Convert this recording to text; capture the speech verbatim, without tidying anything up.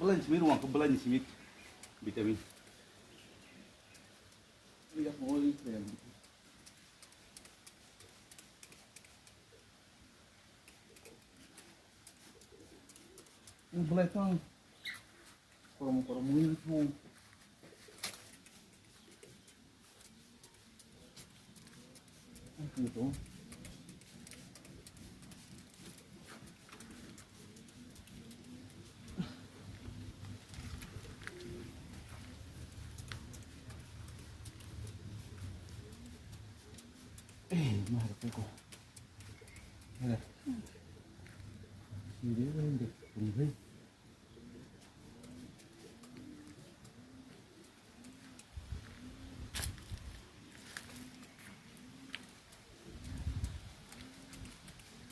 Belai ni simi rwng khe belai ni simi vitamin. Belai tong. Korom korom mui thung. Eh, mar ko. Ada. Ini dia kan dia.